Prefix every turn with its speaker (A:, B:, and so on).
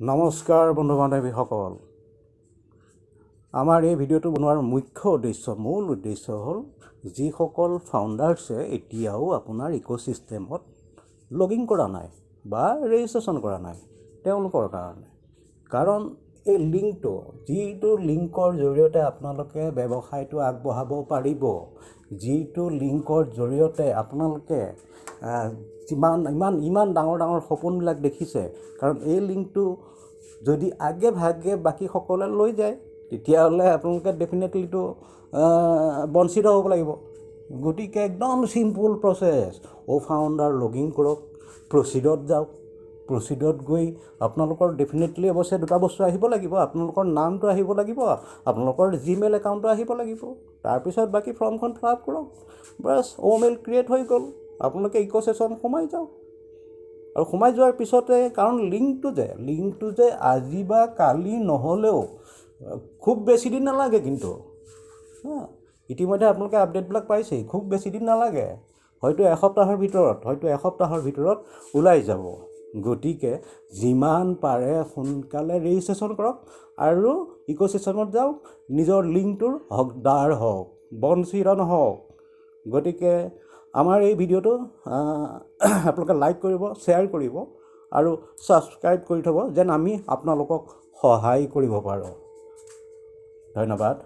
A: নমস্কাৰ বন্ধু বান্ধৱীসকল। আমাৰ এই ভিডিঅ'টো বনোৱাৰ মুখ্য উদ্দেশ্য, মূল উদ্দেশ্য হ'ল যিসকল ফাউণ্ডাৰ্ছে এতিয়াও আপোনাৰ ইক'ছিষ্টেমত লগ ইন কৰা নাই বা ৰেজিষ্ট্ৰেশ্যন কৰা নাই, তেওঁলোকৰ কাৰণে। কাৰণ এই লিংকটো, যিটো লিংকৰ জৰিয়তে আপোনালোকে ব্যৱসায়টো আগবঢ়াব পাৰিব, যিটো লিংকৰ জৰিয়তে আপোনালোকে যিমান ইমান ইমান ডাঙৰ ডাঙৰ সপোনবিলাক দেখিছে, কাৰণ এই লিংকটো যদি আগে ভাগে বাকীসকলে লৈ যায়, তেতিয়াহ'লে আপোনালোকে ডেফিনেটলিতো বঞ্চিত হ'ব লাগিব। গতিকে একদম চিম্পুল প্ৰচেছ, অ' ফাউণ্ডাৰ লগ ইন কৰক, প্ৰচিডত যাওক। প্ৰচিডত গৈ আপোনালোকৰ ডেফিনেটলি অৱশ্যে দুটা বস্তু আহিব লাগিব। আপোনালোকৰ নামটো আহিব লাগিব, আপোনালোকৰ জিমেইল একাউণ্টটো আহিব লাগিব। তাৰপিছত বাকী ফৰ্মখন ফিল আপ কৰক, বাছ, অ' মেইল ক্ৰিয়েট হৈ গ'ল। আপোনালোকে ইক'ছেশ্যন সোমাই যাওক আৰু সোমাই যোৱাৰ পিছতে, কাৰণ লিংকটো যে আজি বা কালি নহ'লেও খুব বেছি দিন নালাগে কিন্তু। হা, ইতিমধ্যে আপোনালোকে আপডেটবিলাক পাইছেই। খুব বেছি দিন নালাগে, হয়তো এসপ্তাহৰ ভিতৰত ওলাই যাব। গতিকে যিমান পাৰে সোনকালে ৰেজিষ্ট্ৰেশ্যন কৰক আৰু ইক'ছিষ্টেমত যাওক, নিজৰ লিংকটোৰ হকদাৰ হওক, বঞ্চিত নহওক। গতিকে আমাৰ এই ভিডিঅ'টো আপোনালোকে লাইক কৰিব, শ্বেয়াৰ কৰিব আৰু ছাবস্ক্ৰাইব কৰি থ'ব, যেন আমি আপোনালোকক সহায় কৰিব পাৰোঁ। ধন্যবাদ।